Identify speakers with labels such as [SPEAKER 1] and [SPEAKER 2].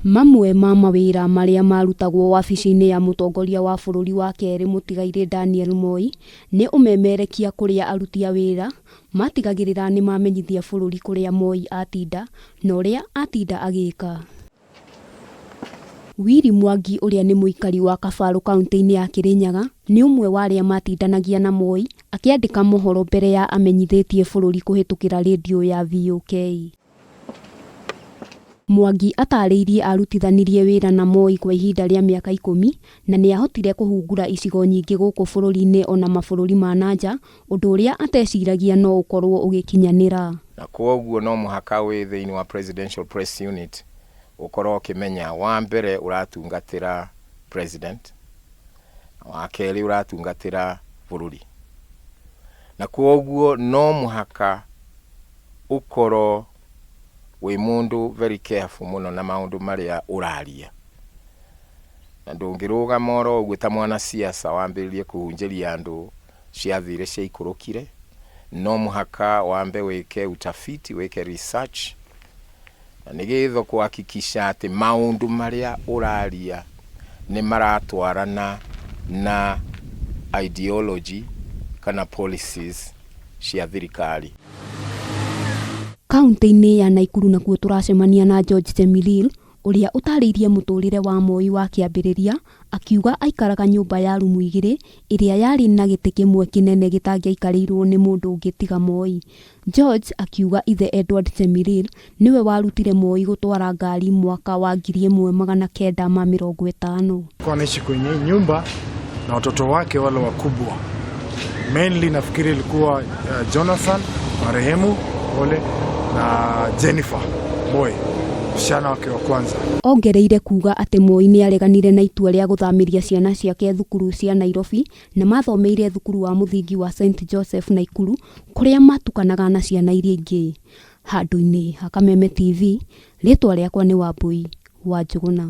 [SPEAKER 1] Mamwe ma mawĩra marĩa marutagwo wabici-inĩ ya mũtongoria wa bũrũri wa kerĩ mũtigairĩ Daniel Moi nĩ ũmemerekia kũrĩa aruti a wĩra matigagĩrĩra nĩ mamenyithia bũrũri kũrĩa Moi atinda na ũrĩa atinda agĩka. Willy Mwangi ũrĩa nĩ mũikari wa Kabarũ kauntĩ-inĩ ya Kĩrĩnyaga nĩ ũmwe wa arĩa matindanagia na Moi akĩandĩka mohoro mbere ya amenyithĩtie bũrũri kũhĩtũkĩra rĩndiũ ya VOK. Mwangi atarĩirie arutithanirie wĩra na Moi kwa ihinda rĩa mĩaka ikũmi na nĩahotire kũhungura icigo nyingĩ gũkũ bũrũri-inĩ ona mabũrũri ma na nja ũndũ ũrĩa ateciragia no ũkorwo ũgĩkinyanĩra.
[SPEAKER 2] Na kwoguo no mũhaka wĩ thĩinĩ wa Presidential Press Unit ũkorwo ũkĩmenya wa mbere ũratungatĩra president, na wa kerĩ ũratungatĩra bũrũri. Na kwoguo no mũhaka ũkorwo wĩ mũndũ very careful mũno na maũndũ marĩa ũraria. Na ndũngĩrũgama oro ũguo ta mwanasiasa wambĩrĩrie kũhunjĩria andũ ciathire ciaikũrũkire. No mũhaka wambe wĩke utafiti, wĩke research, na nĩgetha kũhakikisha atĩ maũndũ marĩa ũraria nĩ maratwarana na ideology kana policies cia thirikari.
[SPEAKER 1] Kaunti-inĩ ya Naikuru nakuo tũracemania na George Chemiril ũrĩa ũtarĩirie mũtũrĩre wa Moi wa kĩambĩrĩria akiuga aikaraga nyũmba ya rumu igĩrĩ ĩrĩa yarĩ na gĩtĩ kĩmwe kĩnene gĩtangĩaikarĩirwo nĩ mũndũ ũngĩ tiga Moi. George akiuga ithe Edward Chemiril nĩwe warutire Moi gũtwara ngari mwaka wa 1950.
[SPEAKER 3] Alikuwa anaishi kwenye hii nyumba na watoto wake wale wakubwa. Mainly nafikiri ilikuwa Jonathan marehemu pole na Jennifer Moi, msichana wake wa kwanza.
[SPEAKER 1] Ongereire kuga atĩ Moi nĩ areganire na itua rĩa gũthamĩria ciana ciake thukuru cia Nairobi na mathomeire thukuru wa mũthingi wa St Joseph Naikuru kũrĩa matukanaga na ciana iria ingĩ. Handũ-inĩ ha Kameme TV, rĩtwa rĩakwa nĩ Wambui wa Njũgũna.